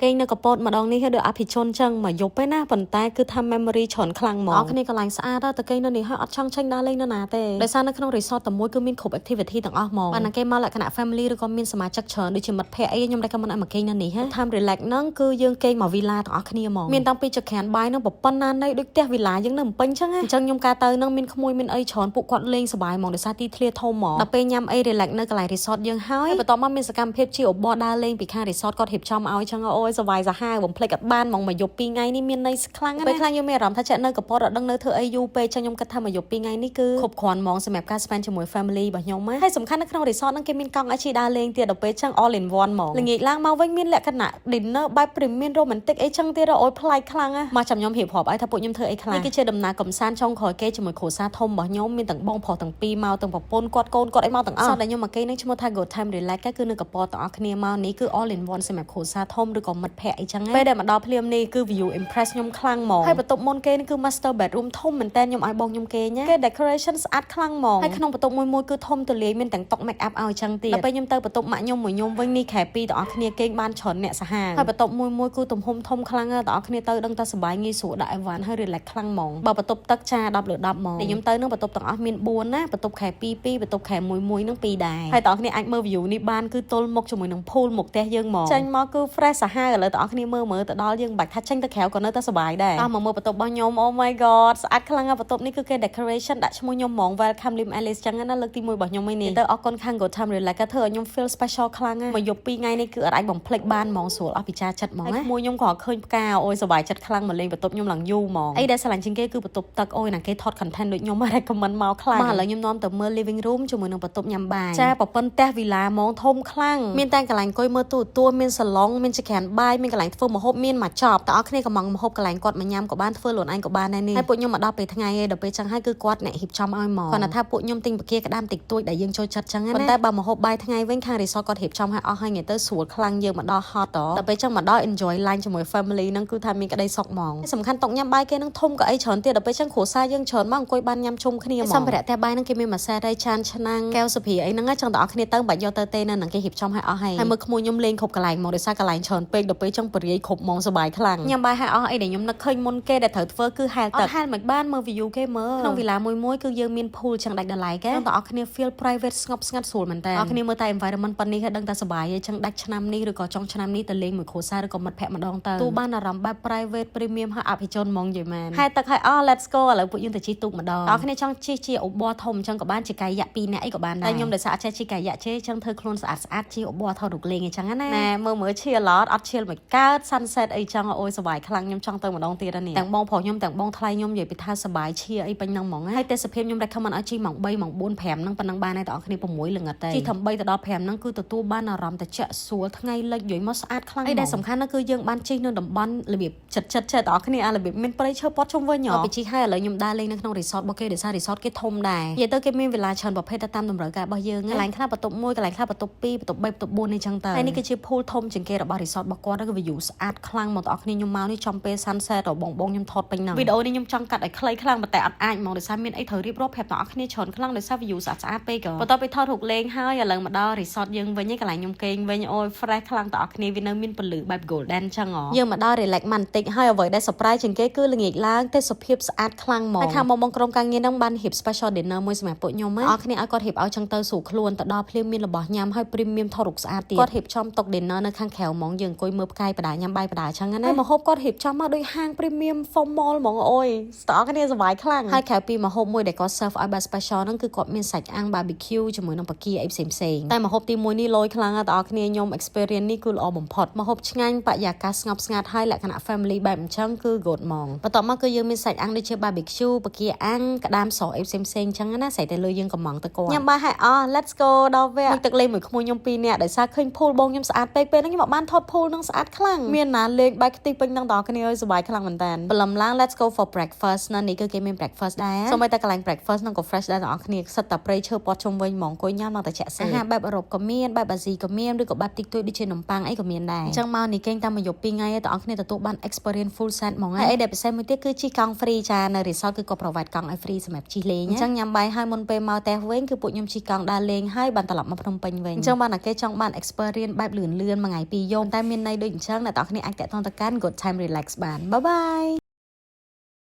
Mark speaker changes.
Speaker 1: គេងនៅកពតម្ដងនេះដូចអភិជនចឹងមកយប់ឯណាប៉ុន្តែគឺថា memory ច្រើនខ្លាំងហ្មងអរគ្នាកន្លែងស្អាតតែគេងនៅនេះហើយអត់ចង់ចេញដើរលេងនៅណាទេដោយសារនៅក្នុង resort តែមួយគឺមានគ្រប់ activity ទាំងអស់ហ្មងបានតែគេមកលក្ខណៈ family ឬក៏មានសមាជិកច្រើនដូចជាមិត្តភ័ក្តិអីខ្ញុំ recommend ឲ្យមកគេងនៅនេះហ៎ time relax ហ្នឹងគឺយើងគេងមក villa ទាំងអស់គ្នាហ្មងមានតាំងពីចក្រានបាយហ្នឹងប៉ុណ្ណានៃដូចផ្ទះ villa យើងនៅភ្នំពេញចឹងណាអញ្ចឹងខ្ញុំកាលទៅហ្នឹងមានក្មួយមានអីច្រើនពួកគាត់លេងសប្បាយហ្មងដោយសារទីធ្លាធំហ្មងដល់ពេលញ៉ាំអី relax នៅកន្លែង resort យើងហើយបន្ទាប់មកមានសកម្មភាពជារបរដើរលេងពីខាង resort គាត់រៀបចំឲ្យចឹងអូយសប្បាយសាហាវបំភ្លេចអត់បានហ្មងមកយប់ពីរថ្ងៃនេះមានន័យខ្លាំងណាស់ពេលខ្លះយើងមានអារម្មណ៍ថាចេះនៅកពតអត់ដឹងនៅធ្វើអីយូរពេកចឹងខ្ញុំគិតថាមកយប់ពីរថ្ងៃនេះគឺគ្រប់គ្រាន់ហ្មងសម្រាប់ការ spend ជាមួយ family របស់ខ្ញុំណាហើយសំខាន់នៅក្នុង resort ហ្នឹងគេមានកង់ឲ្យជិះដើរលេងទៀតដល់ពេលចឹង all in one ហ្មងល្ងាចឡើងមកវិញមានលក្ខណៈ dinner បែប premium romantic អីចឹងទៀតអូយប្លែកខ្លាំងណាស់មកចាំខ្ញុំរៀបរាប់ឲ្យថាពួកខ្ញុំធ្វើអីខ្លះនេះគឺជាដំណើរកំសាន្តចុងក្រោយគេជាមួយគ្រួសារធំរបស់ខ្ញុំមានទាំងបងប្រុសទាំងពីរមកទាំងប្រពន្ធគាត់កូនគាត់អីមកទាំងអស់សតដែលខ្ញុំមកគេនឹងឈ្មោះថា Good Time Relax គឺនៅកពតទាំងអស់គ្នាមកនេះគឺ all in one សម្រាប់គ្រួសារធំឬក៏មិត្តភ័ក្តិអីចឹងពេលដែលមកដល់ភ្លាមនេះគឺ view impress ខ្ញុំខ្លាំងហ្មងហើយបន្ទប់មុនគេនេះគឺ master bedroom ធំមែនតើខ្ញុំឲ្យបងខ្ញុំគេញ៉ាគេ decoration ស្អាតខ្លាំងហ្មងហើយក្នុងបន្ទប់មួយមួយគឺធំទូលាយមានទាំងតុ make up ឲ្យចឹងទៀតដល់ពេលខ្ញុំទៅបន្ទប់ម៉ាក់ខ្ញុំមួយខ្ញុំវិញនេះខែ2ទាំងអស់គ្នាគេងបានច្រើនអ្នកសាហាវហើយបន្ទប់មួយមួយគឺទំហំធំខ្លាំងណាស់ទាំងអស់គ្នាទៅដឹងតែសប្បាយងាយស្រួលដាក់អីវ៉ាន់ហើយ relax ខ្លាំងហ្មងបើបន្ទប់ទឹកចា10លើ10ហ្មងតែខ្ញុំទៅនឹងបន្ទប់ទាំងអស់មាន4ណាបន្ទប់ខែ2 2បន្ទប់ខែ1 1នឹង2ដែរហើយទាំងអស់គ្នាអាចមើល view នេះបានគឺទល់មុខជាមួយនឹង pool មុខផ្ទះយើងហ្មងចេញមកគឺ fresh សាហាវឥឡូវទាំងអស់គ្នាមើលមើលទៅដល់យើងមិនបាច់ថាចេញទៅក្រៅក៏នៅតែសប្បាយដែរតោះមកមើលបន្ទប់របស់ខ្ញុំ Oh my god ស្អាតខ្លាំងណាស់បន្ទប់នេះគឺគេ decoration ដាក់ឈ្មោះខ្ញុំហ្មង Welcome Lim Alice ចឹងណាលើកទី1របស់ខ្ញុំឯនេះទៅអរគុណខាង Good Time Relax ក៏ធ្វើឲ្យខ្ញុំ feel special ខ្លាំងណាស់មកយប់ពីរថ្ងៃនេះគឺអត់អាចបំភ្លេចបានហ្មងស្រួលអស់ពិចារចិត្តហ្មងណាមួយខ្ញុំក៏ឃើញផ្កាអូយសប្បាយចិត្តខ្លាំងមកលេងបន្ទប់ខ្ញុំឡើងយូរហ្មងអីដែលស្រឡាញ់ជាងគេគឺបន្ទប់ទឹកអូយណាគេថត content ដូចខ្ញុំ recommend មកខ្លាំងមកឥឡូវខ្ញុំនាំទៅមើល living room ជាមួយនឹងបន្ទប់ញ៉ាំបាយចាប្រពន្ធផ្ទះ villa ហ្មងធំខ្លាំងមានតែកន្លែងអង្គុយមើលទូរទស្សន៍មានសាឡុងមានចក្រានបាយមានកន្លែងធ្វើម្ហូបមានមកចប់តើអស់គ្នាកំងម្ហូបកន្លែងគាត់មកញ៉ាំក៏បានធ្វើខ្លួនឯងក៏បានដែរនេះហើយពួកខ្ញុំមកដល់ពេលថ្ងៃឯងដល់ពេលចឹងហើយគឺគាត់អ្នករៀបចំឲ្យមកគាត់ថាពួកខ្ញុំទិញបង្គាក្តាមតិចតួចដែលយើងចូលចិត្តចឹងណាប៉ុន្តែបើម្ហូបបាយថ្ងៃវិញខាង resort គាត់រៀបចំឲ្យអស់ហើយថ្ងៃទៅស្រួលខ្លាំងយើងមកដល់ hot ដល់ពេលចឹងមកដល់ enjoy lunch ជាមួយ family ហ្នឹងគឺថាមានក្តីសុខហ្មងសំខាន់តុញ៉ាំបាយគេនឹងធំក៏អីច្រើនទៀតដល់ពេលចឹងគ្រួសារយើងច្រើនមកអង្គុយបានញ៉ាំជុំគ្នាហ្មងសម្ភារៈផ្ទះបាយហ្នឹងគេមានម៉ាសេរីចានឆ្នាំងកែវសុភីអីហ្នឹងចឹងតើអស់គ្នាទៅមិនបាច់យកទៅទេនៅនឹងគេរៀបចំឲ្យអស់ហើយហើយមើលក្មួយខ្ញុំលេងគ្រប់កន្លែងហ្មងដោយសារកន្លែងច្រើនពេកដល់ពេលចឹងបរិយាយគ្រប់ហ្មងសប្បាយខ្លាំងញ៉ាំបាយឲ្យអស់អីដែលខ្ញុំនឹកឃើញមុនគេដែលត្រូវធ្វើគឺហែលទឹកហែលមិនបានមើល view គេមើលក្នុងវិឡាមួយមួយគឺយើងមាន pool ចឹងដាច់ដល់ឡែកចឹងតើអស់គ្នា feel private ស្ងប់ស្ងាត់ស្រួលមែនតើអស់គ្នាមើលតែ environment ប៉ុណ្នេះហើយដឹងតែសប្បាយហើយចឹងដាច់ឆ្នាំនេះឬក៏ចុងឆ្នាំនេះទៅលេងមួយគ្រួសារឬក៏មិត្តភ័ក្តិម្ដងទៅទូបានអារម្មណ៍បែប private premium ហើយអភិជនហ្មងនិយាយមែនហែលទឹកឲ្យអស់ let's go ឥឡូវពួកយើងទៅជិះទូកម្ដងអស់គ្នាចង់ជិះជាអូប័រធំចឹងក៏បានជាកាយ៉ាក់ពីរនាក់អីក៏បានដែរតែខ្ញុំដោយសារអត់ចេះជិះកាយ៉ាក់ទេចឹងធ្វើខ្លួនស្អាតស្អាតជិះអូប័រថតរូបលេងអីចឹងណាណែមើលមើលឈៀឡតអត់ឈៀលមិនកើត sunset អីចឹងអូយសប្បាយខ្លាំងខ្ញុំចង់ទៅម្ដងទៀតនេះទាំងបងប្រុសខ្ញុំទាំងបងថ្លៃខ្ញុំនិយាយពីថាសប្បាយឈៀអីពេញហ្នឹងហ្មងហើយទេសភាពខ្ញុំ recommend ឲ្យជិះម៉ោង3ម៉ោង4 5ហ្នឹងប៉ុណ្ណឹងបានហើយបងប្អូនគ្នា6ល្ងិតទេជិះត្រឹម3ទៅដល់5ហ្នឹងគឺទទួលបានអារម្មណ៍ត្រជាក់ស្រួលថ្ងៃលិចនិយាយមកស្អាតខ្លាំងអីដែលសំខាន់នោះគឺយើងបានជិះនៅតំបន់របៀបចិត្តចិត្តចិត្តបងប្អូនគ្នាអារបៀបមានព្រៃឈើព័ទ្ធជុំវិញហ៎ពីជិះហើយឥឡូវខ្ញុំដើរលេងនៅក្នុង resort របស់គេដោយសារ resort គេធំដែរនិយាយទៅគេមានវេលាច្រើនប្រភេទទៅតាមតម្រូវការរបស់យើងកន្លែងខ្លះបន្ទប់1កន្លែងខ្លះបន្ទប់2បន្ទប់3បន្ទប់4នេះចឹងទៅហើយនេះគឺជា pool ធំជាងគេរបស់ resort របស់គាត់គឺ view ស្អាតខ្លាំងមកបងប្អូនគ្នាខ្ញុំមកនេះចំពេល sunset របស់បងបងខ្ញុំថតពេញហ្នឹងវីដេអូនេះខ្ញុំចង់កាត់ឲ្យខ្លីខ្លាំងប៉ុន្តែអត់អាចហ្មងដោយសារមានអីត្រូវរៀបរាប់ប្រាប់បងប្អូនគ្នាច្រើនខ្លាំងដោយសារ view ស្អាតស្អាតពេកបន្ទាប់ពីថតរូបលេងហើយឥឡូវមកដល់ resort យើងវិញកន្លែងខ្ញុំគេងវិញអូយ fresh ខ្លាំងបងប្អូនគ្នាវានៅមានពន្លឺបែប golden ចឹងហ៎យើងមកដល់ relax បន្តិចហើយអ្វីដែល surprise ជាងគេគឺល្ងាចឡើងទេសភាពស្អាតខ្លាំងហ្មងហើយខាងបងបងក្រុមការងារហ្នឹងបានរៀប special dinner មួយសម្រាប់ពួកខ្ញុំអរគ្នាឲ្យគាត់រៀបឲ្យចឹងទៅស្រួលខ្លួនទៅដល់ភ្លាមមានរបស់ញ៉ាំហើយ premium ថតរូបស្អាតទៀតគាត់រៀបចំតុ dinner នៅខាងក្រៅហ្មងយើងអង្គុយមើលផ្កាយបដាញ៉ាំបាយបដាចឹងណាហើយម្ហូបគាត់រៀបចំមកដូចហាង premium formal ហ្មងអូយស្តអគ្នាសប្បាយខ្លាំងហើយក្រៅពីម្ហូបមួយដែលគាត់ serve ឲ្យបែប special ហ្នឹងគឺគាត់មានសាច់អាំង barbecue ជាមួយនឹងបង្គាអីផ្សេងផ្សេងតែម្ហូបទី1នេះលយខ្លាំងណាស់បងប្អូនគ្នាខ្ញុំ experience នេះគឺល្អបំផុតម្ហូបឆ្ងាញ់បរិយាកាសស្ងប់ស្ងាត់ហើយលក្ខណៈ family បែបអញ្ចឹងគឺ good ហ្មងបន្ទាប់មកគឺយើងមានសាច់អាំងដូចជា barbecue បង្គាអាំងក្តាមស្រអីផ្សេងផ្សេងអញ្ចឹងណាស្អីតែលើយើងកំងទៅគាត់ញ៉ាំបាយហើយអស់ let's go ដល់វគ្គទឹកលេងមួយក្មួយខ្ញុំពីរនាក់ដោយសារឃើញ pool បងខ្ញុំស្អាតពេកពេលហ្នឹងខ្ញុំអត់បានថត pool ហ្នឹងស្អាតខ្លាំងមានណាលេងបែកខ្ទិះពេញហ្នឹងដល់គ្នាអើយសប្បាយខ្លាំងមែនតើព្រលឹមឡើង let's go for breakfast ណានេះគឺគេមាន breakfast ដែរសូម្បីតែកន្លែង breakfast ហ្នឹងក៏ fresh ដែរបងប្អូនគ្នាសិតតែព្រៃឈើព័ទ្ធជុំវិញហ្មងអង្គុយញ៉ាំឡើងតែចាក់សេអាហារបែបអឺរ៉ុបក៏មានបែបអាស៊ីក៏មានឬក៏បែបតិចតួចដូចជានំប៉័ងអីក៏មានដែរអញ្ចឹងមកនេះគេងតាមមួយយប់ពីរថ្ងៃឯងបងប្អូនគ្នាទទួលបាន experience full set ហ្មងហើយអីដែលពិសេសមួយទៀតគឺជិះកង់ free ចានៅ resort គឺក៏ provide កង់ឲ្យ free សម្រាប់ជិះលេងអញ្ចឹងញ៉ាំបាយហើយមុនពេលមកផ្ទះវិញគឺពួកខ្ញុំជិះកង់ដើរលេងហើយបានត្រឡប់មកភ្នំពេញវិញអញ្ចឹងបានតែគេចង់បាន experience បែបលឿនលឿនមួយថ្ងៃពីរយប់តែមាន ន័យដូចអញ្ចឹងអ្នកទាំងគ្នាអាចតាក់ទងទៅកាន់ Good Time Relax បាន។ Bye bye.